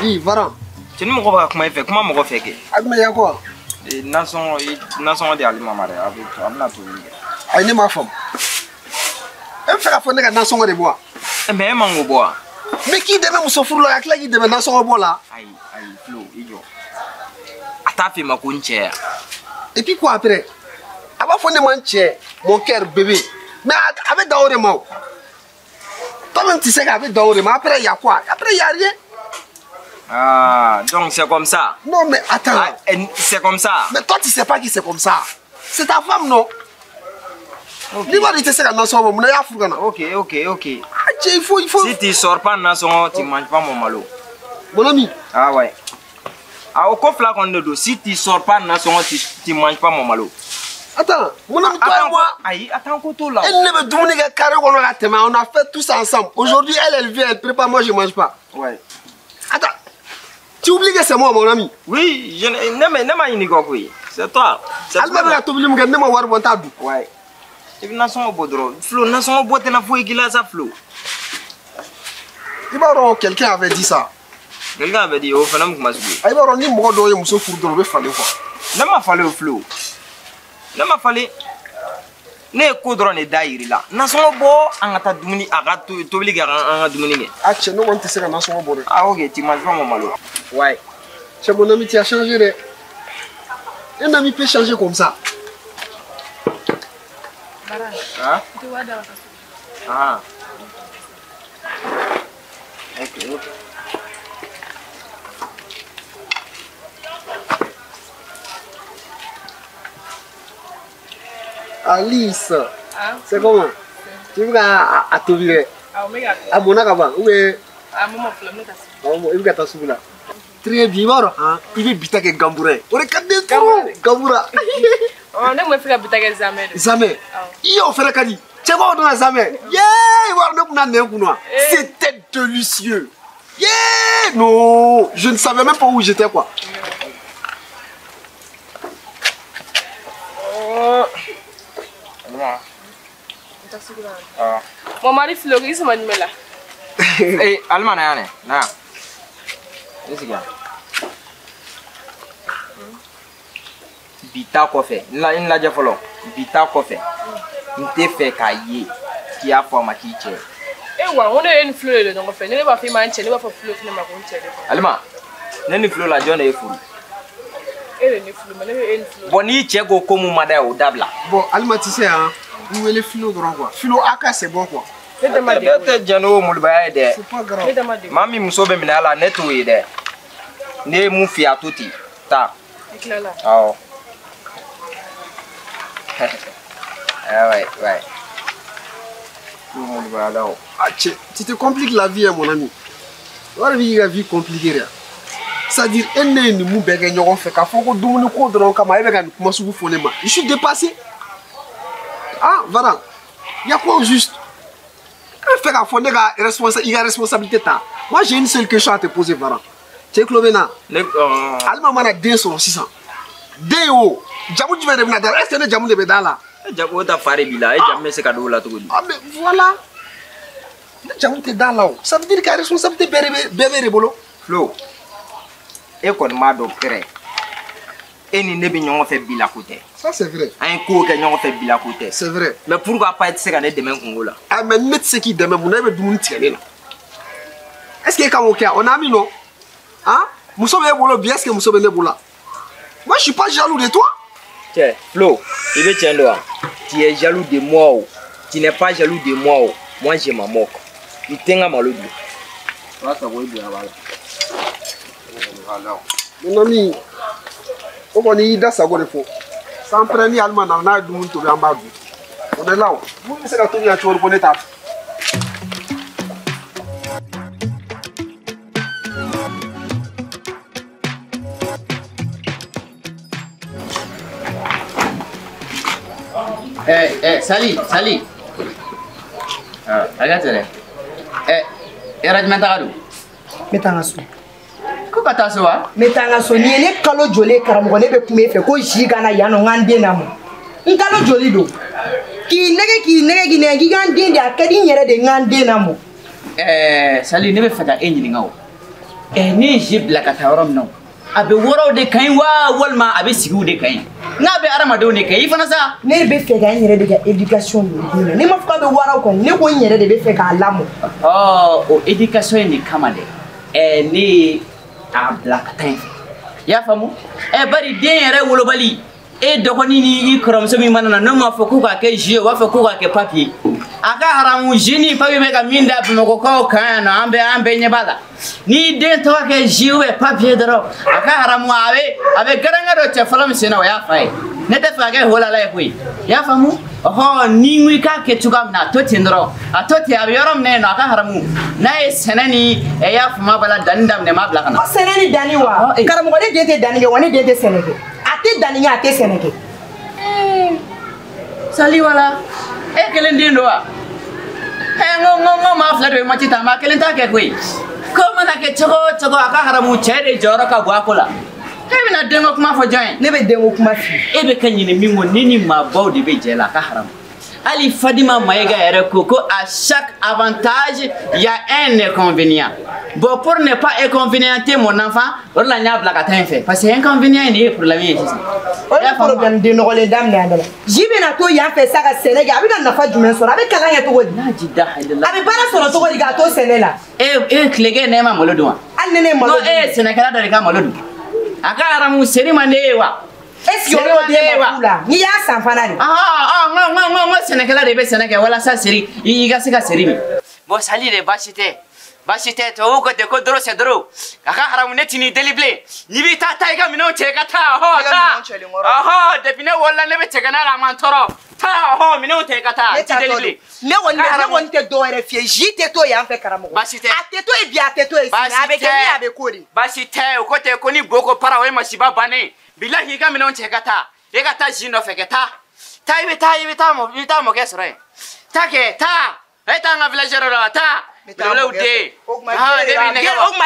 Oui, Varan. Cɛ ni mɔgɔ bɛ ka kuma i fɛ, kuma mɔgɔ fɛ kɛ. A bɛ ya quoi? Nasɔngɔ di Alima ma dɛ, a bɛna tobili kɛ. Ayi, ne m'a faamu. E bɛ fɛ k'a fɔ ne ka nasɔngɔ de bɔ wa? Mais e man k'o bɔ wa? Mais k'i dɛmɛ muso furu la, ka tila k'i dɛmɛ nasɔngɔ bɔ la. Ayi, ayi, Flo, i jɔ. A t'a f'i ma ko n cɛ ya. Et puis quoi après? A b'a fɔ ne ma n cɛ, mon cœur bébé. Mais a bɛ dan o de ma o. Toi-même tu sais k'a bɛ dan o de ma. Après il y a quoi? Après il y a rien. Ah, donc c'est comme ça. Non mais attends. Ah, c'est comme ça. Mais toi tu sais pas que c'est comme ça. C'est ta femme, non? Ok. Ni b'a dɔn i tɛ se ka nasɔngɔ bɔ, munna i y'a furu ka na? Ok, ok, ok. Ah cɛ, il faut, il faut. Si tu sors pas nasɔngɔ, tu manges pas mon malo. Mon ami. Ah ouais. Ah, o ko fila kɔni de don. Si tu sors pas nasɔngɔ, tu manges pas mon malo. Attends, mon ami, toi et moi. Ayi, attends ko t'o la. E ni ne bɛ dumuni kɛ carré kɔnɔ ka tɛmɛ, on a fait tout ça ensemble. Aujourd'hui, elle, elle vient, elle prépare, moi je mange pas. Ouais. Attends. Tu oublies que c'est moi, mon ami. Oui, je ne ma ɲini kɔ koyi. C'est toi. Alima bɛ ka tobili min kɛ, ne ma wari bɔ, n t'a dun. Ouais. I bɛ nasɔngɔ bɔ dɔrɔn. Flo, nasɔngɔ bɔ tɛna foyi k'i la sa, Flo. I b'a dɔn, quelqu'un avait dit ça. Quelqu'un avait dit, o fana mun kuma sugu ye. I b'a dɔn, ni mɔgɔ dɔw ye muso furu dɔrɔn, u bɛ falen quoi. Ne ma falen o, Flo. Ne ma falen. Ne ye ko dɔrɔn de da yir'i la. Nasɔngɔ bɔ, an ka taa dumuni, a ka tobili kɛ, an ka dumuni kɛ. Ah cɛ, ne kɔni tɛ se ka nasɔngɔ bɔ dɛ. Ah ok, tu manges pas mon malo. Ouais. Cɛ, mon ami, tu as changé dɛ. Un ami peut changer comme ça. Hein? Ah. Ok, ok. Alice, ah? C'est comment? Tu veux à tobili? Ah, mon akaba, ou bien? Ah, maman, je vais il va te Très bien, hein? Il veut bita ke gamboura. On est quatre trop gamboura. Oh, ne me fait bita ke jamais. Jamais. Iyo frère kadi. Tu vois on a jamais. Yeah, c'était délicieux. Yeah, non, je ne savais même pas où j'étais quoi. Ah. Mon mari Floris m'a dit là. Eh, Alma na ne. Na. Isiga. Bita kɔfɛ, n lajɛ fɔlɔ. Bita kɔfɛ. N tɛ fɛ k'a ye k'i y'a fɔ a ma k'i cɛ. Eh wa, on est une fleur de ɲɔgɔn fɛ. Ne b'a fɔ i ma n cɛ, ne b'a fɔ Flo fɛnɛ ma ko n cɛ de. Alima, ne ni Flo la jɔn de ye furu? E de ni Flo, mais ne bɛ e ni Flo. Bon, n'i cɛ ko ko mun ma d'a ye, o dabila. Bon, Alima, tu sais hein, n wele Flo dɔrɔn quoi. Flo aka c'est bon quoi. Ne tɛ ma degun. Ne tɛ jɛn n'o molobaya ye dɛ. C'est pas grave. Ne tɛ ma degun. Maa min muso bɛ minɛ a la, ne t'o ye dɛ. Ne ye mun f'i ye, a to ten. Taa. I tilala? Awɔ. Ah ouais, ouais. Ah, tu te compliques la vie, hein, mon ami. O de b'i ka vie compliquée dɛ. C'est-à-dire, e ne ye nin mun bɛɛ kɛ ɲɔgɔn fɛ k'a fɔ ko dumuni ko dɔrɔn kama e bɛ ka nin kuma sugu fɔ ne ma. Je suis dépassé. Ah, voilà. Y a quoi au juste? E bɛ fɛ k'a fɔ ne ka i ka responsabilité ta. Moi, j'ai une seule question à te poser, Varan. Cɛ tulo bɛ n na? Alima mana den sɔrɔ sisan. Den o, jamu jumɛn de bɛna da la? Est-ce que ne jamu de bɛ da la? Jamu o ta fa de b'i la, e jamu bɛ se ka don o la cogo di? Ah mais voilà. Ne jamu tɛ da la o. Ça veut dire que responsabilité bɛɛ bɛ de bolo. Flo, e kɔni b'a dɔn pɛrɛ. E ni ne bɛ ɲɔgɔn fɛ bi la ko tɛ. Ça c'est vrai. An ye kow kɛ ɲɔgɔn fɛ bi la ko tɛ. C'est vrai. Mais pourquoi pas e tɛ se ka ne dɛmɛ n kungo la? Ah mais ne tɛ se k'i dɛmɛ mun na e bɛ dumuni tigɛ ne la? Est-ce que e kan k'o kɛ? On a mis non? Hein? Muso bɛ e bolo bi, est-ce que muso bɛ ne bolo la? Moi je suis pas jaloux de toi. Tiens, Flo, il veut tiens toi. Tu es jaloux de moi ou tu n'es pas jaloux de moi ou moi je m'en moque. Il tient à malo du. Mon ami, o kɔni y'i da sago de fɔ. San pɛrɛn ni Alima nana n'a ye dumuni tobi an b'a dun. On est là o. Mun bɛ se ka tobi yan cogo di ko ne t'a fɛ? Eh, Sali, Sali. Ah, regarde dɛ. Eh, yɔrɔ jumɛn taga don? N bɛ taa n ka so. Ko ka taa so wa? N bɛ taa n ka so. Nin ye ne kalo joli ye karamɔgɔ, ne bɛ kuma e fɛ ko si ka na yan nɔ n ka n den lamɔ. N kalo joli don? K'i nɛgɛ k'i nɛgɛ k'i nɛgɛ k'i ka n den di, a ka di n yɛrɛ de n ka n den lamɔ. Eh, Sali, ne bɛ fɛ ka e ɲininka o. Ne ye zi bila ka taa yɔrɔ min na a bɛ wɔrɔw de ka ɲi wa walima a bɛ sigiw de ka ɲi n'a bɛ hadamadenw de ka ɲi i fana sa. Ne bɛ fɛ ka n yɛrɛ de ka éducation don den na ne ma fɔ k'a bɛ waraw kan ne ko n yɛrɛ de bɛ fɛ k'a lamɔ. O éducation in de kama dɛ ne ye a bila ka taa yen fɛ i y'a faamu bari den yɛrɛ wolobali e dɔgɔnin ni i kɔrɔmuso min mana na n'o m'a fɔ ko k'a kɛ jus ye u b'a fɔ ko k'a kɛ papiye a ka haramu jus ni papiye bɛ ka min da bamakɔkaw kan yan nɔ an bɛɛ ɲɛ b'a la n'i den tɔgɔ kɛ jus ou bien papiye dɔrɔn a ka haramu a bɛ garanka dɔ cɛ fɔlɔ min sen na o y'a fa ye ne tɛ fɛ ka kɛ holala ye koyi i y'a faamu ni n ko i k'a kɛ cogoya min na a to ten dɔrɔn a to ten a bɛ yɔrɔ min na yen nɔ a ka haramu n'a ye sɛnɛ ni i y'a faamu a b'a la danni daminɛ n b'a bila ka na. Ko sɛnɛ ni danni wa karamɔgɔ ne den tɛ danni kɛ wa ne den tɛ sɛnɛ kɛ a tɛ danni kɛ a tɛ sɛnɛ kɛ. Sali wala e kelen den don wa n ko maa fila de bɛ mati ta maa kelen t'a kɛ koyi ko mana kɛ cogo o cogo a ka haramu cɛ de jɔyɔrɔ ka bon a ko la e bɛna denko kuma fɔ jɔn ye. Ne bɛ denko kuma f'i ye. E bɛ ka ɲinɛ min kɔ ne ni maabaw de bɛ jɛ la a ka haramu hali Fadima Mayiga yɛrɛ ko ko à chaque avantage il y a un inconvénient. Bon pour ne pas inconvénienter mon enfant o de la n y'a bila ka taa yen fɛ parce que inconvénient in de ye problème ye sisan. O ye problème den nɔgɔlen daminɛ a da la ji bɛna to yan fɛ sa ka sɛnɛ kɛ a bɛna nafa jumɛn sɔrɔ a bɛ kalan kɛ cogo di. N'a ji da halila. A bɛ baara sɔrɔ cogo di k'a to sɛnɛ la. E tilekɛ ne ma malo dun wa. Hali ni ne ye malo dun. Non e ye sɛnɛkɛla dɔ de ka malo dun. A ka haramu seri man di e ye wa. Est-ce que o y'o den ma fu la n'i y'a san fana de. N ko sɛnɛkɛla de bɛ sɛnɛ kɛ walasa seri i ka se ka seri min. Bon Sali de baasi tɛ. Baasi tɛ tubabuw ko ten ko doro c'est doro a ka haramu ne t'i n'i deli bilen n'i b'i taa i ka minɛnw cɛ i ka taa taa depuis ne wolola ne bɛ cɛgana la a ma n tɔɔrɔ taa minɛnw cɛ i ka taa n t'i deli bilen. Ne kɔni tɛ dɔwɛrɛ f'i ye ji tɛ to yan fɛ karamɔgɔ. Baasi tɛ. A tɛ to yen bi a tɛ to yen sini a bɛ kɛ min a bɛ k'o de. Baasi tɛ o ko tɛ ko ni bo ko para o ye masiba bannen bilahi i ka minɛnw cɛ i ka taa e ka taa ji nɔfɛ kɛ taa taa i bɛ taa mɔkɛ sɔrɔ yen taa kɛ taa e t'an ka village yɔrɔ la wa taa. Belebelew den. O tuma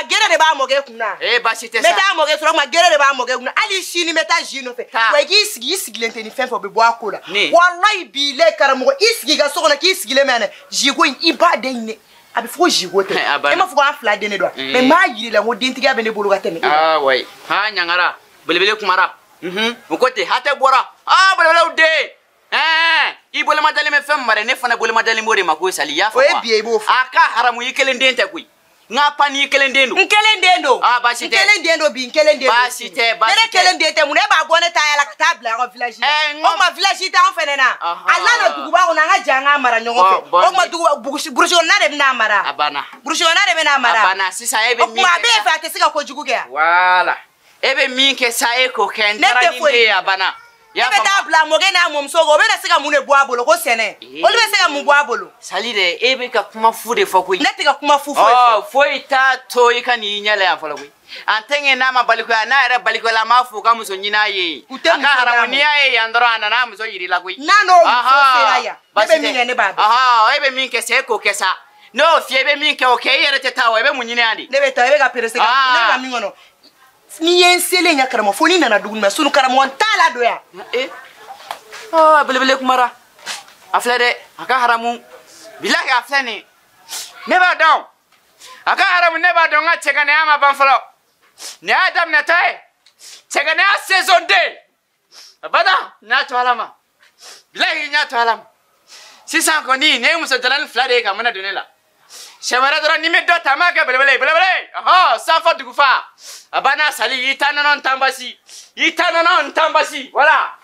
gere de b'a mɔkɛ kun na. Ee baasi tɛ sa. N bɛ taa mɔkɛ sɔrɔ o tuma gere de b'a mɔkɛ kun na hali sini n bɛ taa zi nɔfɛ. Wa i k'i sigi i sigilen tɛ ni fɛn fɛn o bɛ bɔ a ko la. Walayi bilayi karamɔgɔ i sigi i ka so kɔnɔ k'i sigilen mɛ yan dɛ ziko in i b'a den ɲini a bɛ fɔ ko ziko tɛ. E m'a fɔ ko an fila den de don wa. Mais n b'a yir'i la n ko dentigiya bɛ ne bolo ka tɛmɛ e kan. Aa wayi ha ɲangara belebele kumara o ko ten hatɛ bɔra aa belebelew den. I boloma dalen bɛ fɛn min ma dɛ ne fana boloma dalen b'o de ma ko Sali i y'a faamu wa. O ye bi ye i b'o fɔ. A ka haramu i kelen den tɛ koyi n ka pan n'i kelen den don. N kelen den don. Aa baasi tɛ. N kelen den don bi n kelen den don. Baasi tɛ baasi tɛ. Ne kelen den tɛ mun na e b'a bɔ ne ta yala ka taa bila an ka village la. O tuma village t'anw fɛnɛ na. A lana duguba kɔnɔ an ka jɛ an k'a mara ɲɔgɔn fɛ. O tuma duguba burusi kɔnɔna de bɛna a mara. A banna. Burusi kɔnɔna de bɛna a mara. A banna sisan e bɛ min kɛ. O tuma a bɛ yen fɛ a tɛ se ka kojugu kɛ yan. Voilà e bɛ min kɛ sa e k'o kɛ n taara ni den ye a banna. Ne bɛ taa bila mɔkɛ n'a mɔmuso kɔ o bɛna se ka mun de bɔ a bolo ko sɛnɛ olu bɛ se ka mun bɔ a bolo. Sali dɛ e bɛ ka kuma fu de fɔ koyi. Ne tɛ ka kuma fu foyi fɔ. Foyi t'a to i ka n'i ɲɛ la yan fɔlɔ koyi. En tant que n'a ma balikuya n'a yɛrɛ balikuyala an b'a fɔ ka muso ɲini a ye. U tɛ muso d'a ma. A ka haramu n'i y'a ye yan dɔrɔn a nana muso yir'i la koyi. N'a n'o muso sera yan ne bɛ min kɛ ne b'a dɔn. E bɛ min kɛ sa e k'o kɛ sa n'o f'i ye i bɛ min kɛ o kɛ i yɛrɛ tɛ taa wa i bɛ mun ɲini yan de. Ne bɛ taa e bɛ ka pressé ka ne bɛ ka min kɔnɔ. N'i ye n selen ya karamɔgɔ fo n'i nana dumuni ma sunu karamɔgɔ n t'a la don yan. Belebele kumara a filɛ dɛ a ka haramu bilahi a filɛ nin ne b'a dɔn a ka haramu ne b'a dɔn n ka cɛganaya ma ban fɔlɔ nin y'a daminɛtɔ ye cɛganaya saison 2 a bada n y'a to ala ma bilahi n y'a to ala ma sisan kɔni nin ye muso jalani fila de ye ka mana don ne la. Siɲɛ wɛrɛ dɔrɔn ni n bɛ dɔ ta n b'a kɛ belebele belebele sanfɔ dugufa a banna Sali i ta nɔnɔ n tan basi i ta nɔnɔ n tan basi voilà.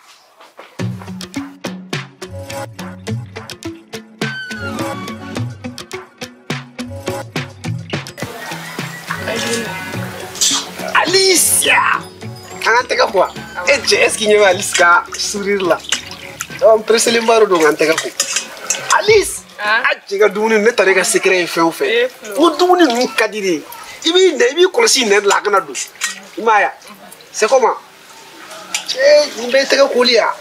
Alicia an k'an tɛgɛ ko wa e cɛ est ce que ɲɛ bɛ Alice ka sourire la n presselenba de don k'an tɛgɛ ko Alice. A cɛ ka dumuni ne taara e ka secret ye fɛn o fɛn n ko dumuni ninnu ka di de i b'i nɛ i b'i kɔlɔsi nɛ de la a kana don i m'a ye wa c'est comment nin bɛɛ ye tɛgɛ koli ya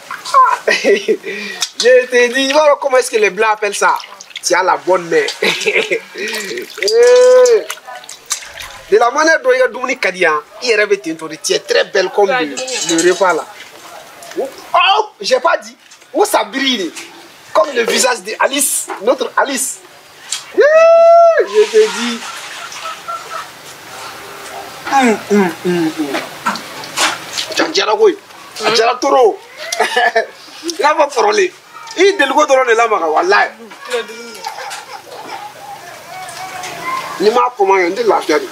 je te dis i b'a dɔn comment est-ce que les blancs appellent ça tu as la bonne main de la manière dont i ka dumuni ka di yan i yɛrɛ bɛ ten tɔ de tu es très belle comme le repas là oh j'ai pas dit où ça brille de. Comme le visage de Alice, notre Alice. Yeah, je te dis. A diyara koyi. A diyara trop. I n'a fɔ kɔrɔlen. I y'i deliko dɔrɔn de lamaga walayi. N'i m'a kɔma kɛ n tɛ lafiya de.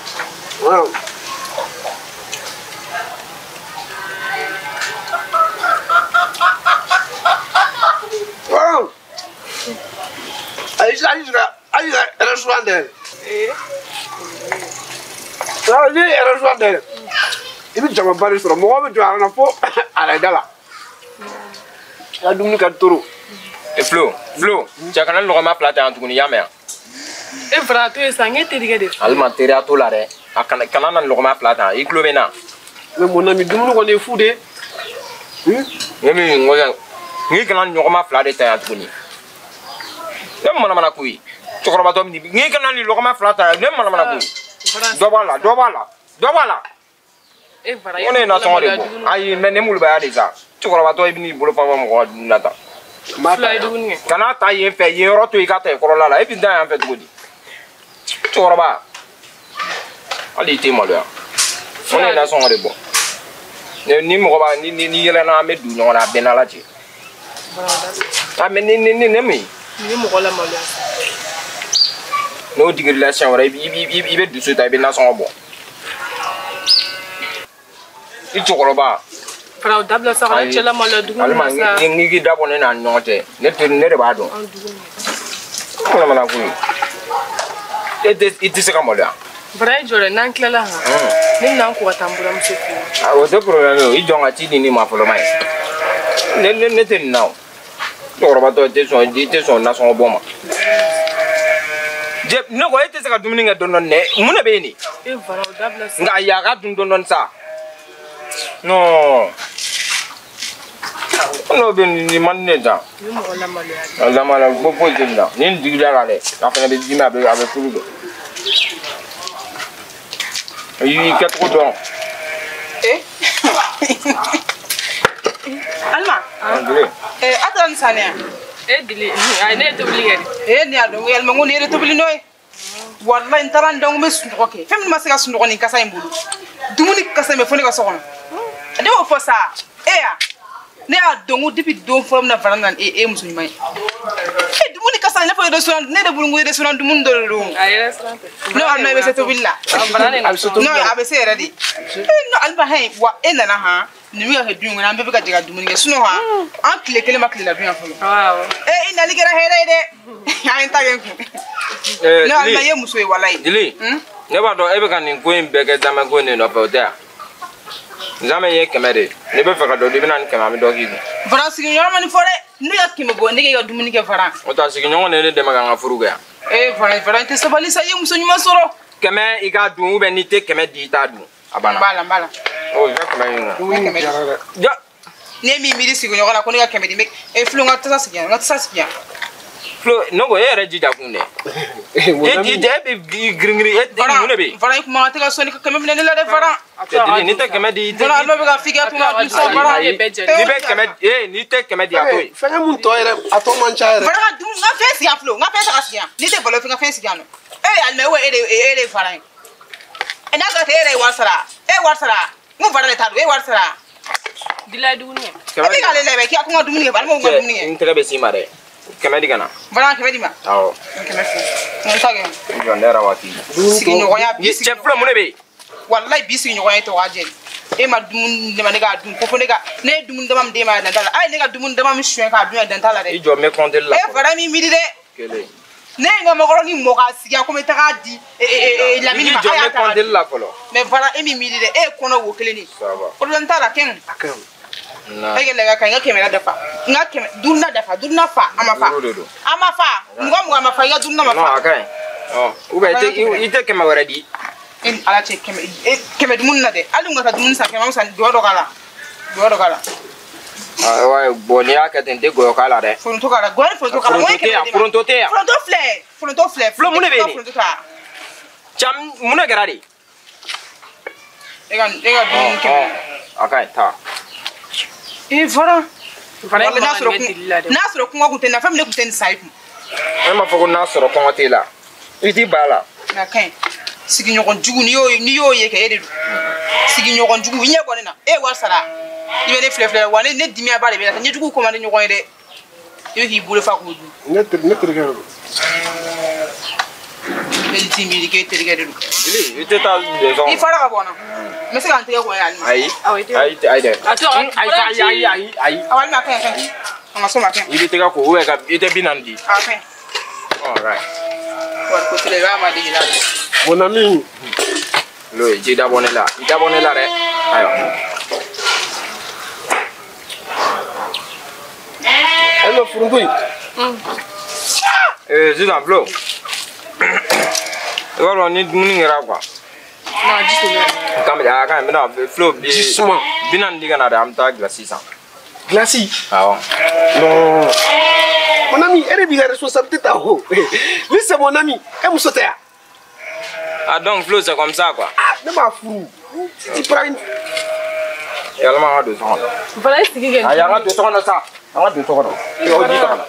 Ayi restaurant dayɛlɛ. N'i ye restaurant dayɛlɛ, i bɛ jamaba de sɔrɔ, mɔgɔw bɛ jɔ a la fo arada la. I ka dumuni ka di trop. Flo, Flo, cɛ kana nɔgɔma fila ta yan tuguni, i y'a mɛn wa? E fara to yen sa, n k'e terikɛ de. Alima teriya t'o la dɛ. A kana na nɔgɔma fila ta, i tulo bɛ n na. Mais mon ami, dumuni kɔni ye fu de ye. Ne min ko n k'i kana nɔgɔma fila de ta yan tuguni. Ne manamana ko ye. Cɛkɔrɔbatɔ min n'i kana nin lɔgɔma fila ta yan, ne manamana ko ye. Dɔ b'a la, dɔ b'a la, dɔ b'a la. E fara Ko ne ye nasɔngɔ de bɔ. Ayi, mais ne molobaya de sa. Cɛkɔrɔbatɔ i bɛ n'i bolo fa fɔ mɔgɔ ka dumuni na tan. Fila ye dumuni kɛ. Kana ta yen fɛ, yen yɔrɔ to i ka ta i kɔrɔla la, e bɛ da yan fɛ cogo di? Cɛkɔrɔba, hali i tɛ maloya. Ko ne ye nasɔngɔ de bɔ. Ni mɔgɔ b'a ni yɛlɛnna an bɛ don ɲɔgɔn na a bɛɛ n'Ala cɛ. Ah mais ni ni ni ne min. Ni mɔgɔ lamaloya. N'o digir'i la siɲɛ wɛrɛ i bɛ dusu ta i bɛ nasɔngɔ bɔ. I cɛkɔrɔba. Fara o dabila sa, kana cɛ lamaloya dumuni na sa. Alima n'i k'i da bɔ ne n'a ni ɲɔgɔn cɛ, ne tɛ ne de b'a dɔn. An dumuni kɛ. Manamana ko ye. E tɛ i tɛ se ka maloya. Fara e jɔ dɛ, n'an tilala han. Ne bɛna n ko ka taa n buramuso fɛ yen. O tɛ problème ye o, i jɔ n ka ci di ne ma fɔlɔ ma ye. Ne tɛ nin na o. Cɛkɔrɔbatɔ i tɛ sɔn nasɔngɔ bɔ ma. Ne ko e tɛ se ka dumuni kɛ dɔɔni dɔɔni dɛ, mun de bɛ yen nin? E fara o dabila sa. Nka ayi a ka dun dɔɔni dɔɔni sa. Non. N'o bɛ nin man di ne ta. Ni mɔgɔ lamaloya de. A lamaloya ko foyi tɛ nin na. Ni nin digila la dɛ, a fana bɛ dimi a bɛ furu dɔn. I y'i kɛcogo dɔn. Alima. A taara ni sanni yan. E Dili, ayi ne ye tobili kɛ de. E ne y'a dɔn ko yalima ko nin ye de tobili nɔ ye. Walayi n taara n da n ko n bɛ sunɔgɔ kɛ. Fɛn min ma se ka sunɔgɔ nin kasa in bolo. Dumuni kasa in bɛ fo ne ka so kɔnɔ. Ne y'o fɔ sa, e ya. Ne y'a dɔn ko depuis don fɔlɔ min na Fara nana e ye muso ɲuman ye. E dumuni kasa in n'a fɔ restaurant, ne de bolo ko restaurant dumuni dɔ de don. A ye restaurant tɛ. Ne b'a dɔn e bɛ se tobili la. A bɛ se tobili la. Non a bɛ se yɛrɛ de. E non Alima hɛn wa e nana han. Nin bɛ ka kɛ du in kɔnɔ an bɛɛ bɛ ka jɛ ka dumuni kɛ sinon han an tile kelen ma tile la dun yan fɔlɔ. E i nali kɛra hɛrɛ ye dɛ. An ye ta kɛ n kun. Ne Alima i ye muso ye walayi. Dili, ne b'a dɔn e bɛ ka nin ko in bɛɛ kɛ zamɛ ko in de nɔfɛ o tɛ yan. Zamɛ ye 100 de ye. N'i bɛ fɛ ka dɔ dun i bɛ na ni 100 an bɛ dɔ k'i kun. Fara sigiɲɔgɔn ma nin fɔ dɛ. Ne ka 100 bɔ ne k'e ka dumuni kɛ Fara. O tɛ sigiɲɔgɔn de ye ne dɛmɛ ka n ka furu kɛ yan. Ee Fara i tɛ sabali sa i ye muso ɲuman sɔrɔ. 100 i k'a dun ou bien n'i tɛ 100 di i t'a dun. A banna. N b'a la n b'a la. O i ka 100 ɲini na. N ka 100 di. Ja. Ne min miiri sigiɲɔgɔn la ko ne ka 100 di e Flo n ka tasa sigi yan n ka tasa sigi yan. Flo ne ko e yɛrɛ jija kun dɛ. E bɛ girin girin e mun de bɛ yen. Fara i kuma tɛ ka sɔn ka 100 minɛ ne la dɛ Fara. Dili n'i tɛ 100 di i tɛ. Fara n'o bɛ ka f'i ka to ka dun sa Fara. N'i bɛ 100 ee n'i tɛ 100 di a to yen. Fɛngɛ mun tɔ yɛrɛ a tɔ man ca yɛrɛ. Fara ka dun n ka fɛn sigi yan Flo n ka fɛn ta ka sigi yan n'i tɛ balo fɛ n ka fɛn sigi yan nɔ. E Alima e de ye Fara ye. E n'a sɔrɔ e yɛrɛ ye wari sara e ye wari sara n ko Fara de ta don e ye wari sara. Dila ye dumuni kɛ. E bɛ k'ale lajɛ k'i ka ko n ka dumuni kɛ Alima ko n ka dumuni kɛ. N tɛgɛ bɛ s'i ma dɛ. 100 di ka na. Fara 100 di ma. Awɔ. 100 filɛ. N ta kɛ. I jɔ ne yɛrɛ waati. Sigiɲɔgɔnya bi. Cɛ Flo mun de bɛ yen. Walayi bi sigiɲɔgɔnya ye tɔgɔ jɛ. E ma dumuni dama ne k'a dun ko fo ne ka ne ye dumuni dama min d'e ma yan dan t'a la. A ye ne ka dumuni dama min suɲɛ k'a dun yan dan t'a la dɛ. I jɔ n bɛ compter la. E Fara min miiri dɛ. Kelen. Ne ye n ka makɔrɔni mɔ k'a sigi yan ko n bɛ taga di Lamini ma. I jɔ n bɛ compter la fɔlɔ. Mais Fara e min miiri dɛ e ye kɔnɔ wo kelen de. Ça va. Problème t'a la kɛn. A ka ɲi. E ka lajɛ ka n ka 100 dafa. N ka 100 duurunan dafa duurunan fa a ma fa. Duuru de don. A ma fa 20 a ma fa i ka duurunan ma fa. Non a ka ɲi. Ɔ ou bien i tɛ 100 wɛrɛ di. E ni Ala cɛ 100 dumuni na dɛ hali n ka taa dumuni san 100 san dɔ dɔ k'a la dɔ dɔ k'a la. Ah ouais bon n'i y'a kɛ ten n tɛ gɔyɔ k'a la dɛ. Foronto k'a la gɔyɔ ni foronto k'a la. Foronto tɛ yan foronto tɛ yan. Foronto filɛ foronto filɛ. Flo mun de bɛ yen nin. Foronto ta. Cam mun de kɛra de. E ka dumuni 100. A ka ɲi taa. E Fara. Fara n'a sɔrɔ kɔngɔ kun tɛ n na fɛn min ne kun tɛ nin san i kun. Ne m'a fɔ ko n'a sɔrɔ kɔngɔ t'e la i t'i ba la. A ka ɲi. Sigiɲɔgɔn jugu n'i y'o ye kɛ e de don. Sigiɲɔgɔn jugu i ɲɛ bɔ ne na e ye wari sara i bɛ ne filɛ filɛ wa ne dimiya ba de bɛ na ɲɛjugu ko man di ɲɔgɔn ye dɛ. I bɛ k'i bolo fa k'o dun. Ne terikɛ de don. Ne t'i miiri k'e terikɛ de don. I tɛ taa desɔn. I fara ka bɔ n na. N bɛ se ka n tɛgɛ ko ye alima. Ayi ayi ayi dɛ. A to ayi ayi ayi ayi. Awɔ alima fɛn fɛn. An ka so ma fɛn. I bɛ tɛgɛ ko ou bien ka i tɛ 40 di. A fɛn. All right. Wari ko tɛlɛ i b'a ma dege la. Mon ami. N'o ye ji dabɔ ne la i dabɔ ne la dɛ. Ayiwa. Hello Furunkoyi. Sisan Flo. I b'a dɔn ni dumuni kɛra quoi. Non, ji tɛ dɛ. Kan bɛ a kan n bɛna Flo. Ji suma. 40 di ka na dɛ an bɛ taa glace san. Glace? Awɔ. Non. Mon ami, e de b'i ka responsabilité ta o. Lui c'est mon ami. E muso tɛ yan. Ah donc Flo c'est comme ça quoi. Ah ne m'a furu. Si tu prends une. Yalama an ka don so kɔnɔ. Fana i sigi kɛ. Ayi an ka don so kɔnɔ sa. An ka don so kɔnɔ. I ka ji ta ka na.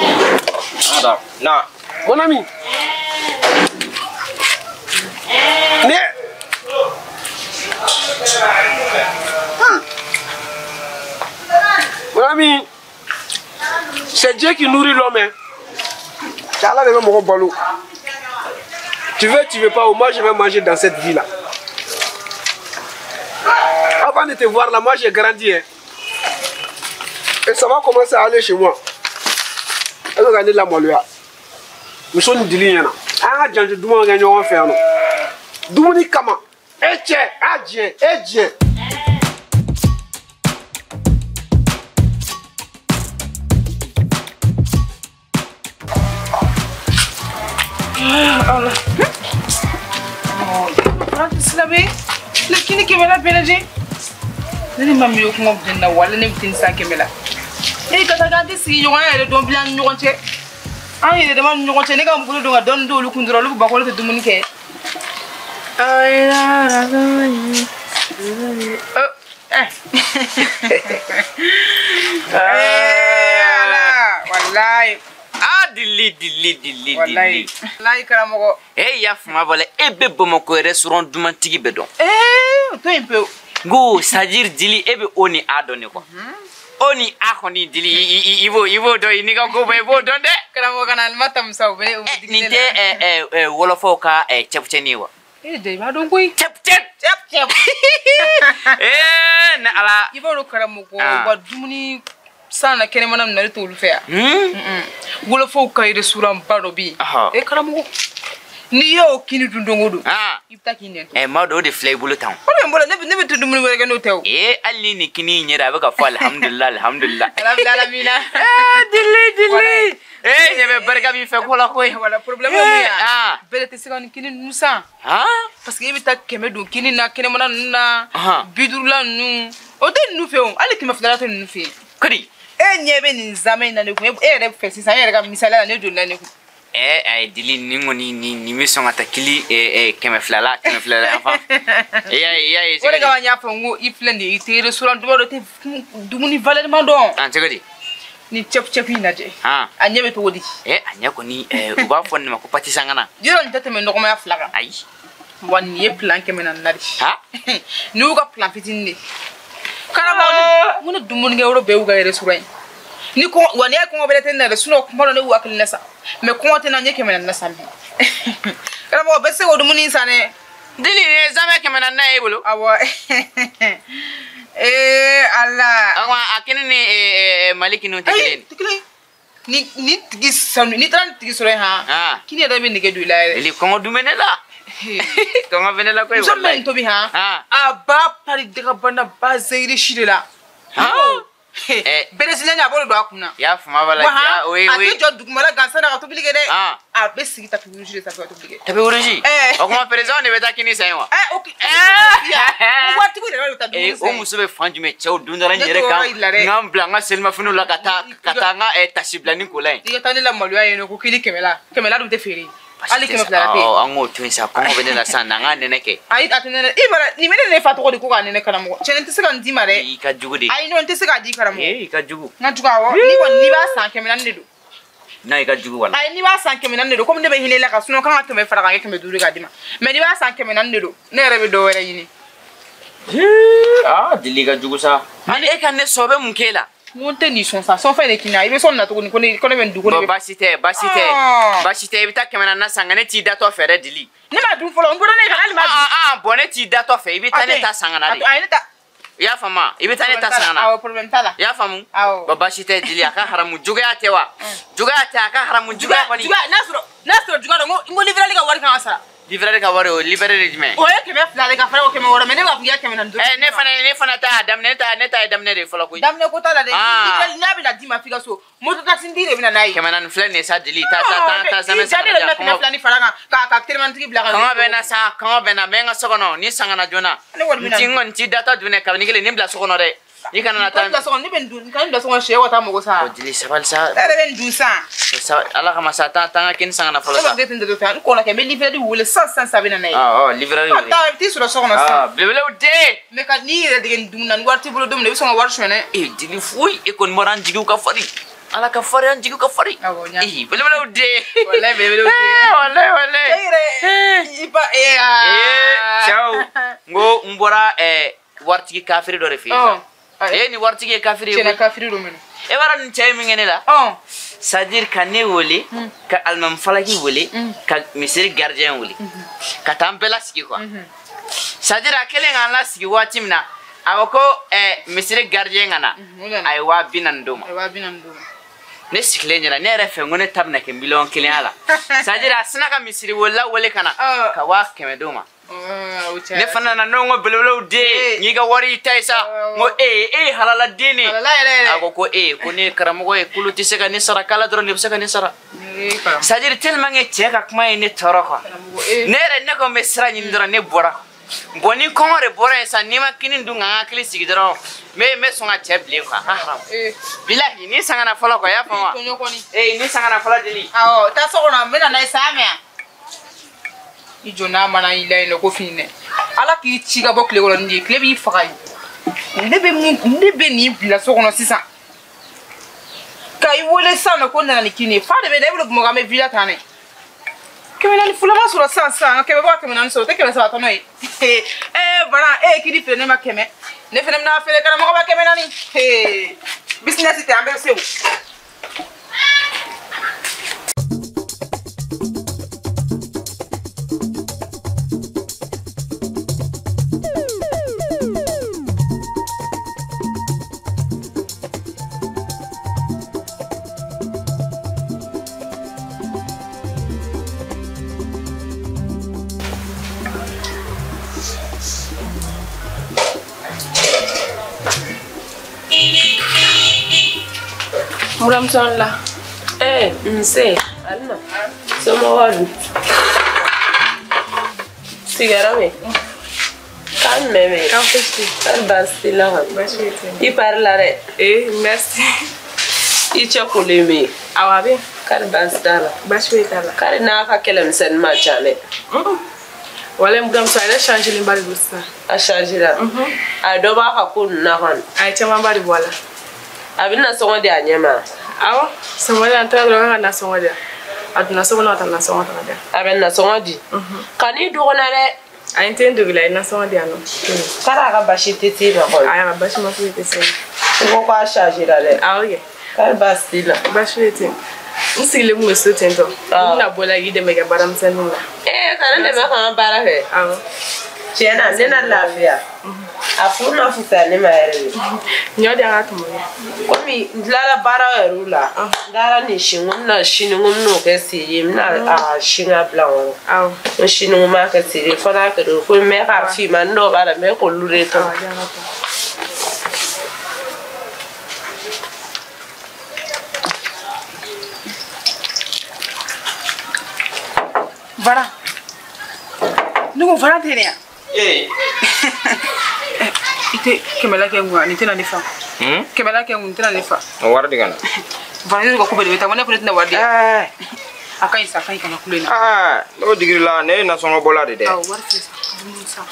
An ka taa. Na. Mon ami. Ne. Mon ami, c'est Dieu qui nourrit l'homme. Hein. C'est Allah de mon balo. Tu veux pas, moi je vais manger dans cette vie-là. Avant de te voir là, moi j'ai grandi. Hein. Et ça va commencer à aller chez moi. Elle va gagner la moelle. Nous sommes des liens. Ah, j'ai du monde gagner on fait non. Dumuni kama. Eh tiens, ah Dieu, eh Dieu. Allah. Silamɛ, ne kini kɛmɛ la bɛɛ lajɛ. Ne ni ma miiri kuma bɛ na wala ne bɛ tɛ san kɛmɛ la. E ka taa k'an tɛ sigiɲɔgɔnya yɛrɛ dɔn bilen an ni ɲɔgɔn cɛ. An yɛrɛ dama ni ɲɔgɔn cɛ ne ka n bolo don ka dɔɔni d'olu kun dɔrɔn olu bɛ ba ko ne tɛ dumuni kɛ. Ala walayi. Ah dili dili dili dili. Walayi karamɔgɔ. E y'a faamu bala e bɛ Bamakɔ restaurant dumantigi bɛɛ dɔn. O to yen pewu. N ko c'est à dire dili e bɛ O ni A dɔn de quoi. O ni A kɔni dili i b'o dɔn i n'i ka ko bɛɛ i b'o dɔn dɛ. Karamɔgɔ kana ma tamu sa o bɛ o digi ne la. Nin tɛ wɔlɔfɔw ka cɛpucɛni ye wa. E de i b'a dɔn koyi. Cɛpucɛni. Cɛp. Ne Ala. I b'a dɔn karamɔgɔ u ka dumuni san na kɛnɛmana ninnu na ne t'olu fɛ yan. Wolofɔw ka restaurant ba dɔ bɛ yen. E karamɔgɔ n'i y'o kini dun don o don. I bɛ taa k'i nɛn to. Maa dɔ o de filɛ i bolo tan. O de bɛ n bolo ne bɛ dumuni wɛrɛ kɛ n'o tɛ o. Hali ni nin kini in yɛrɛ a bɛ ka fɔ alihamudulila alihamudulila. Alhamdulilah. Dili dili. Ɲɛ bɛ barika b'i fɛ ko la koyi. Wala problème ye mun ye. Bɛɛ de tɛ se ka nin kini ninnu san. Parce que e bɛ taa 100 don kini na kɛnɛmana ninnu na. 50 la ninnu. O tɛ ninnu fɛ o hali 200 la tɛ ninnu fɛ yen. Kodi. E ɲɛ bɛ nin zamɛ in na ne kun e yɛrɛ fɛ sisan e yɛrɛ ka misaliya la ne jolila ne kun. Ayi dili nin kɔni nin bɛ sɔn ka taa kili 200 la 200 la yan fan. I y'a ye. O de kama n y'a fɔ n ko i filɛ nin ye i tɛ restaurant duman dɔn i tɛ dumuni valeur man dɔn. An cogo di. Ni cɛp in lajɛ. A ɲɛ bɛ cogo di. A ɲɛ kɔni u b'a fɔ nin ma ko pâté sangana. Yɔrɔ nin tɛ tɛmɛ nɔgɔmaya 2 kan. Ayi. Wa nin ye plan 400 de. Nin y'u ka plan fitinin de. Karamɔgɔ n ko ne dumunikɛyɔrɔ bɛɛ y'u ka restaurant ye. Ni kɔngɔ wa n'i y'a kɔngɔ bɛrɛ tɛ ne na dɛ sinon kuma dɔ ne y'u hakili la sa mais kɔngɔ tɛ n na n ye 400 san bi. Karamɔgɔ bɛɛ tɛ se k'o dumuni san dɛ. Dili nin ye zamɛ 400 ye e bolo. Awɔ. Ala. A kini ni Mali kiniw tɛ kelen ye. Ayi tɛ kelen ye. Ni tigi sanu n'i taara nin tigi sɔrɔ yen han. Kini yɛrɛ bɛ nege don i la yɛrɛ. Dili kɔngɔ dun bɛ ne la. Kɔngɔ bɛ ne la koyi. Muso min bɛ nin tobi han. A b'a pari dagabana ba zɛgiri si de la. Bɛrɛsinɛ a b'o de don a kun na. I y'a faamu bala ja o ye. A tɛ jɔ dugumala gansan na ka tobili kɛ dɛ. A bɛ sigi tapis rouge de sanfɛ ka tobili kɛ. Tapis rouge. O kuma président de bɛ taa kini san yen wa. O waritigiw de bɛ taa dumuni san. O muso bɛ fan jumɛn cɛw don dɔ la n yɛrɛ kan n ka n bila n ka selimafiniw la ka taa n ka tasi bilani ko la yen. I ka taa ne la maloya yen nɔ ko kini 100 la 100 la dun tɛ feere. Hali 200 la tɛ. An k'o to yen sa kɔngɔ bɛ ne la sisan na n ka nɛnɛ kɛ. Ayi a tɛ nɛnɛ i bara nin bɛ ne fa tɔgɔ de ko k'a nɛnɛ karamɔgɔ cɛ n tɛ se ka nin d'i ma dɛ. I ka jugu de. Ayi non n tɛ se k'a di karamɔgɔ. I ka jugu. N ka jugu awɔ n'i kɔni n'i b'a san 400 de don. Non i ka jugu wala. Ayi n'i b'a san 400 de don komi ne bɛ hinɛ i la ka sinon kan ka 100 fara kan kɛ 500 k'a d'i ma mais n'i b'a san 400 de don ne yɛrɛ bɛ dɔ wɛrɛ ɲini. Ah dili ka jugu sa. Ani e ka ne sɔn bɛ mun k'e la. N ko n tɛ nin sɔn sa sɔn fɛn de k'i na i bɛ sɔn nin na tuguni ko ne bɛ nin dun ko ne bɛ. Bon baasi tɛ baasi tɛ baasi tɛ i bɛ taa 400 na san nka ne t'i datɔ fɛ dɛ dili. Ne m'a dun fɔlɔ n bɔra ne kan hali ma dun. Ah ah bon ne t'i datɔ fɛ i bɛ taa ne ta san ka na de. Ayi ne ta. I y'a faamu i bɛ taa ne ta san ka na. Awɔ problème t'a la. I y'a faamu. Awɔ. Bon baasi tɛ dili a ka haramu juguya tɛ wa. Juguya tɛ a ka haramu juguya kɔni. Juguya n'a sɔrɔ juguya don n ko livreur ka wari kan ka sara. Livreur ka wari o livreur de jumɛn. O ye 200 de ka fara o 600 mais ne b'a fɔ k'i ka 405. Ne fana ta y'a daminɛ ne ta ye daminɛ de fɔlɔ koyi. Daminɛ ko t'a la dɛ. N'a bɛna d'i ma f'i ka so moto taxi de bɛna n'a ye. 400 filɛ nin ye sa dili ta ta san. I de bɛna 200 ni fara kan ka telimantigi bila ka. Kɔngɔ bɛ n na sa kɔngɔ bɛ n na n bɛ n ka so kɔnɔ ni san kana joona. Ne kɔni bɛna. N kɔni t'i datɔ dun dɛ kabini kelen nin bila so kɔnɔ dɛ. I kana na taa. N bila so kɔnɔ ne bɛ nin dun ka nin bila so kɔnɔ sɛ ka taa mɔgɔ sa. O dili sabali sa. Ne yɛrɛ bɛ nin dun san. Ala kama sa taa n ka kini san ka na fɔlɔ sa. Ne b'a fɔ k'e tɛ nin dun fɛ n kɔnɔ kɛ n bɛ livreur wele sisan sisan bɛ na n'a ye. Ɔ livreur wele. Taa i bɛ t'i sɔrɔ so kɔnɔ sisan. Belebelew den. Mais ka n'i yɛrɛ dege nin dumuni na ni wari t'i bolo don min na i bɛ sɔn ka wari suɲɛ dɛ. E dili foyi e kɔni bɔra an jigiw ka farin. Ala ka farin an jigiw ka farin. Awɔ n y'a. Ee belebelew den. Walayi belebelew den. Walayi walayi. E yɛrɛ i ba ee aa. Cɛw n ko n bɔra waritigi kafiri dɔ de fɛ yen sisan. E ni waritigi ye kafiri ye. Tiɲɛna kafiri don minɛ. E b'a dɔn nin cɛ ye min kɛ ne la. C'est à dire ka ne wele ka alimami falaki wele ka misiri gardien wele ka taa an bɛɛ lasigi quoi. C'est à dire a kɛlen k'an lasigi waati min na a ko ko misiri gardien ka na a ye 40.000 d'o ma. A ye 40.000 d'o ma. Ne sigilen ɲɛna ne yɛrɛ fɛ n ko ne ta bɛna kɛ 1.1 million la. C'est à dire a sina ka misiri welela wele ka na ka 100.000 d'o ma. Ne fana nana ne ko belebelew den n'i ka wari i ta ye sa n ko e ye halala den de a ko ko e ko ne ye karamɔgɔ ye k'olu tɛ se ka ne sara k'ala dɔrɔn de bɛ se ka ne sara. C'est à dire tellement que cɛ ka kuma ye ne tɔɔrɔ quoi. Ne yɛrɛ ne kɔni bɛ sira ɲini dɔrɔn ne bɔra bon ni kɔngɔ de bɔra yen sisan n'i ma kini dun ka n hakili sigi dɔrɔn n bɛ sɔn ka cɛ bilen quoi. Bilahi ni san kana fɔlɔ quoi i y'a faamu wa. Ni san kana fɔlɔ deli. Awɔ taa so kɔnɔ n bɛ na n'a ye sa mɛn. I jɔ n'a mana i la yen nɔ ko fini dɛ ala k'i ci ka bɔ tile kɔrɔ nin de ye tile b'i faga ye ne bɛ nin bila so kɔnɔ sisan ka i wele sisan nɔ ko n nana ni kini ye fa de bɛ da e bolo Bamakɔ an bɛ villa ta dɛ 400 fila ma sɔrɔ sisan sisan 100 bɔ ka 400 sɔrɔ o tɛ 300 tɔnɔ ye ee bana e ye kini feere ne ma 100 ne fana bɛna feere karamɔgɔ ma 400 business tɛ an bɛ se o. Muramsonla. Eh, nse, alma. Somɔgɔw dun? Sigiyɔrɔ min? K'an mɛn mɛn. K'an fosi tɛ. K'an baasi t'i la kɔni. Baasi foyi tɛ. I pari la dɛ. Eh, merci. I cɛ kolen bɛ yen. Awɔ, a bɛ yen. K'ale baasi t'a la. Baasi foyi t'a la. K'ale n'a ka kɛlɛmisɛnnin man ca dɛ. Walayi buramuso a yɛrɛ changé ba de don sisan. A changé la. A ye dɔ b'a ka ko ninnu na kɔni. A ye camanba de bɔ a la. A bɛ nasɔngɔ di a ɲɛ ma. Awɔ, sɔgɔmada an taara dɔrɔn k'a ka nasɔngɔ di yan. A donna so kɔnɔ ka taa nasɔngɔ ta ka di yan. A bɛ nasɔngɔ di. Ka n'i dɔgɔna dɛ. A ye n tɛ n dogo la, a ye nasɔngɔ di yan nɔ. K'ale a ka basi tɛ s'e ma kɔni. Ayi, a ka basi ma foyi tɛ se ma. I ko k'a changé la dɛ. Awɔ kɛ. K'ale baasi t'i la. Baasi foyi tɛ yen. N sigilen kun bɛ so ten tɔ. N bɛna bɔ la k'i dɛmɛ i ka baaramisɛnninw la. Ee, ka ne dɛmɛ ka n ka baara kɛ. Awɔ. Tiɲɛ na ne na lafiya. A furu ma fisaya ne ma yɛrɛ de. Ɲɔ di an ka tɔmɔ kɛ. Komi n tilala baara yɛrɛ la. N taara nin si n ko n bɛna sini n ko n bɛn'o kɛ seri ye n bɛna a sin ka bila n kɔrɔ. Awɔ. N sini n ko n b'a kɛ seri ye fo n'a kɛra o ko n bɛ ka finman dɔw b'a la n bɛ k'olu de tɔmɔ. Awɔ, di an ka tɔmɔ. Bara. Ne ko Fara tɛ ne yan. Ee. I tɛ kɛmɛla kɛ n kun nin tɛna ne fa. Kɛmɛla kɛ n kun nin tɛna ne fa. O wari di ka na. Fara ne ka ko bɛɛ de bɛ taa ko ne fana tɛna wari di. A ka ɲi sa, a ka ɲi kana kulo in na. Aa, n'o digir'i la ne ye nasɔngɔ bɔla de dɛ. Awɔ, wari filɛ sa, dumuni san.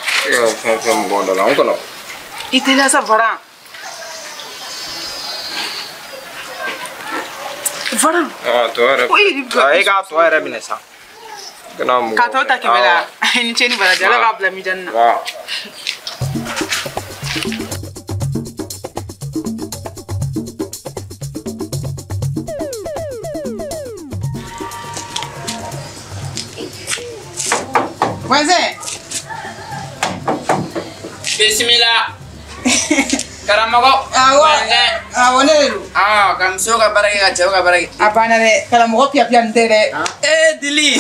Fɛn fɛn mɔgɔ dɔ la, n kɔnɔ. I teliya sa Fara. Fara. Ah, tɔ yɛrɛ. E k'a tɔ yɛrɛ minɛ sa. Kana mɔgɔ. K'a tɔ ta 100 la. Ni ce ni baraji Ala k'a bila mijani na. Wa. Voisin. Bismillah. Karamɔgɔ. Awɔ. Awɔ ne de don. Ah, ka muso ka baara kɛ ka cɛw ka baara kɛ. A banna dɛ, karamɔgɔ piya-piya nin tɛ dɛ. Eh Dili.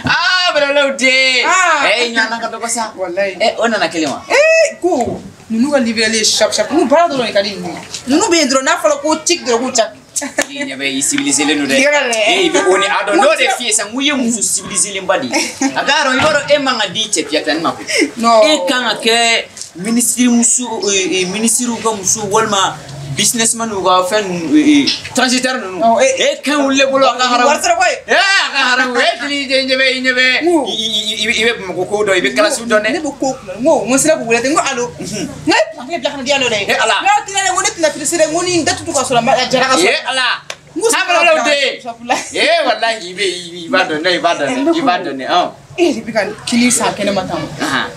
Ah, balabalaw den. Eh ɲana ka dɔgɔ sa. Walayi. Eh o nana kelen wa? Eh ko ninnu ka libéré ye chap chap. Ninnu baara dɔrɔn de ka di ninnu ye. Ninnu bɛ yen dɔrɔn n'a fɔra ko tic dɔrɔn k'u cak. I ɲɛ bɛ i civilisé len don dɛ. Eh i bɛ o ni a dɔn n'o de f'i ye sisan n ko i ye muso civilisé lenba de ye. A ka dɔn i b'a dɔn e man ka di cɛ piya-piya ma koyi. Non. E kan ka kɛ minisiri muso minisiriw ka muso walima businessman ka fɛn ninnu transitaire ninnu. E kan olu de bolo a ka haramu. Wari sɔrɔ koyi. Eh a ka haramu e Dili ɲɛ bɛ i ɲɛ bɛ i bɛ Bamakɔ ko dɔn i bɛ kalasiw dɔn dɛ. Ne bɛ ko kunna n ko n sera k'u wele ten n ko allo. N ko e plan bila ka na di yan nɔ dɛ. E Ala. N ko tilala n ko ne tɛna pressé dɛ n ko ni n datugu ka sɔrɔ a jara ka sɔrɔ. E Ala. An den. Eh walahi i bɛ i b'a dɔn dɛ i b'a dɔn dɛ i b'a dɔn dɛ ɔn. E yɛrɛ bɛ ka kini san kɛnɛma tan o.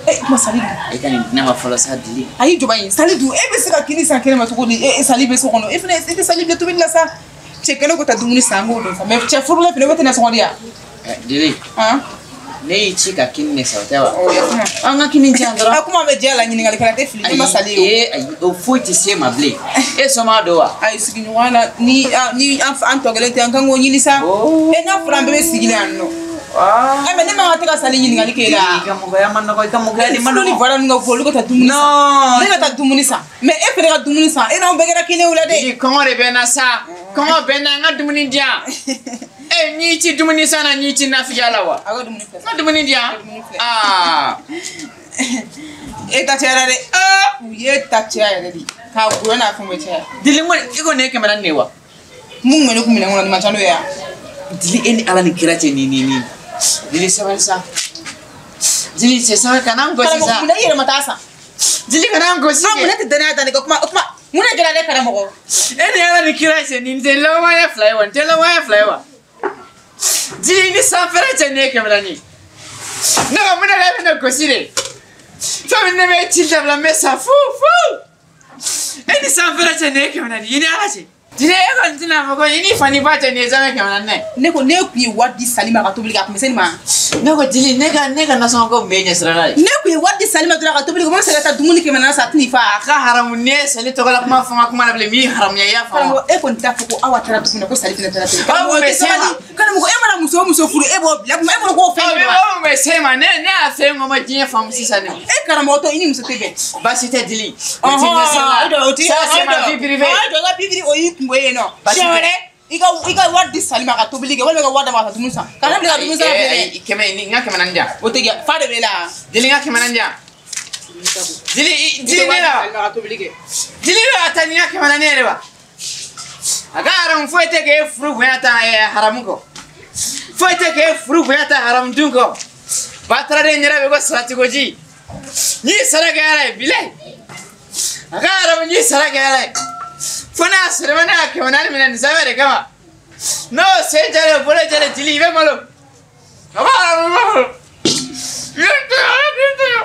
E ma sali dun. E ka nin di ne ma fɔlɔ sa Dili. Ayi jɔba in sali dun e bɛ se ka kini san kɛnɛma cogo di e sali bɛ so kɔnɔ e fana e tɛ sali bila tobili la sa. Cɛ kɛnɛ ko taa dumuni san n k'o dɔn sa mais cɛ furulen fana o tɛ nasɔngɔ di yan. Dili. Ne y'i ci ka kini de san o tɛ wa? An ka kini di yan dɔrɔn. A kuma bɛ diya la ɲininkalikɛla tɛ fili ne ma sali ye o. Ayi ayi o foyi tɛ se ma bilen. E sɔn don wa? Ayi sigiɲɔgɔnya la ni an tɔ kelen tɛ an kan k'o ɲini sa. E n'a fɔra an bɛɛ bɛ sigi la yan nɔ. Eh mais ne man ka tɛ ka sali ɲininkali kɛ la. I ka mɔgɔya ma nɔgɔ i ka mɔgɔya de ma nɔgɔ. Ni voilà ninnu ka fɔ olu ka taa dumuni san. Non. Ne ka taa dumuni san mais e fana ka dumuni san e n'anw bɛɛ kɛra kelen ye o la dɛ. Dili kɔngɔ de bɛ n na sa kɔngɔ bɛ n na n ka dumuni di yan. Eh n'i ci dumuni san na n'i ci nafigiya la wa? A ka dumuni filɛ. N ka dumuni di yan. Aa. E ta cayara dɛ. U ye ta caya yɛrɛ de. K'a goya n'a fɛn bɛɛ caya. Dili n ko i ko nin ye 400 de ye wa? Mun kun bɛ ne kun minɛn kɔnɔ nin man ca n'o ye wa? Dili e ni Ala ni kira cɛ nin. Dili sabali sa. Dili cɛ sabali kana n gosi sa. Karamɔgɔ mun na i yɛrɛ ma taa san? Dili kana n gosi kɛ. Mun ne tɛ danaya da ne kan kuma o kuma mun de kɛra ne karamɔgɔ? E ni Ala ni kira cɛ nin tɛ lɔgɔmaya fila ye wa? Nin tɛ lɔgɔmaya fila ye wa? Dili ni sanfɛrɛ cɛ nin ye 400 ye. Ne ko mun de la e bɛ ne gosi de? Fɛn min ne bɛ ci dabila n bɛ sa fu fu. E ni sanfɛrɛ cɛ nin ye 400 ye i ni Ala cɛ. Dili e kɔni tɛna fɔ ko i ni fa ni ba cɛ nin ye zamɛ 400 ye. Ne ko ne kun ye wari di Sali ma ka tobili kɛ a kun bɛ se nin ma. Ne ko Dili ne ka nasɔngɔ ko mun b'e ɲɛsira la de. Ne kun ye wari di Sali ma dɔrɔn a ka tobili kɛ o bɛ se ka taa dumuni 400 san a tɛn'i fa. A ka haramu n'i ye Sali tɔgɔ la kuma fɔ n ka kuma la bilen n b'i haramuya i y'a faamu. Karamɔgɔ e kɔni t'a fɔ ko Awa taara dugu la ko Sali fana taara ten. Awa bɛ se ma. Karamɔgɔ e mana muso o muso furu e b'o bila kuma e bolo k'o fɛn de don wa. Awa bɛ se ma ne y'a fɛ n ko ma diɲɛ faamu sisan de. E karamɔgɔ tɔ i ni muso tɛ bɛn. Baasi tɛ Dili. O t'i ɲɛsira la. O t'i Ça c'est ma vie privée. O ka vie privée o y'i kungo ye nɔ. Siɲɛ wɛrɛ i ka wari di Sali ma ka tobili kɛ walima i ka wari d'a ma ka dumuni san. Ka ne bila ka dumuni san bilen dɛ. Kɛmɛ n ka 400 di yan. O tɛ kɛ fa de b'e la. Dili n ka 400 di yan. Dili Dili ne la. Dili bɛ ka taa ni n ka 400 yɛrɛ wa? A ka haramu foyi tɛ k'e furu bonya ta haramu kɔ. Foyi tɛ k'e furu bonya ta haramu dun kɔ. Bataraden yɛrɛ bɛ ko saratikoji. N'i sara kɛ ala ye bilayi. A ka haramu n'i sara kɛ ala ye. Fo ne y'a sɔrɔ ne y'a 400 minɛ nin sɛbɛn de kama. N'o sen jalen bolo jalen Dili i bɛ malo. A ka haramu i bɛ malo. I bɛ tɔɲɔ i bɛ tɔɲɔ.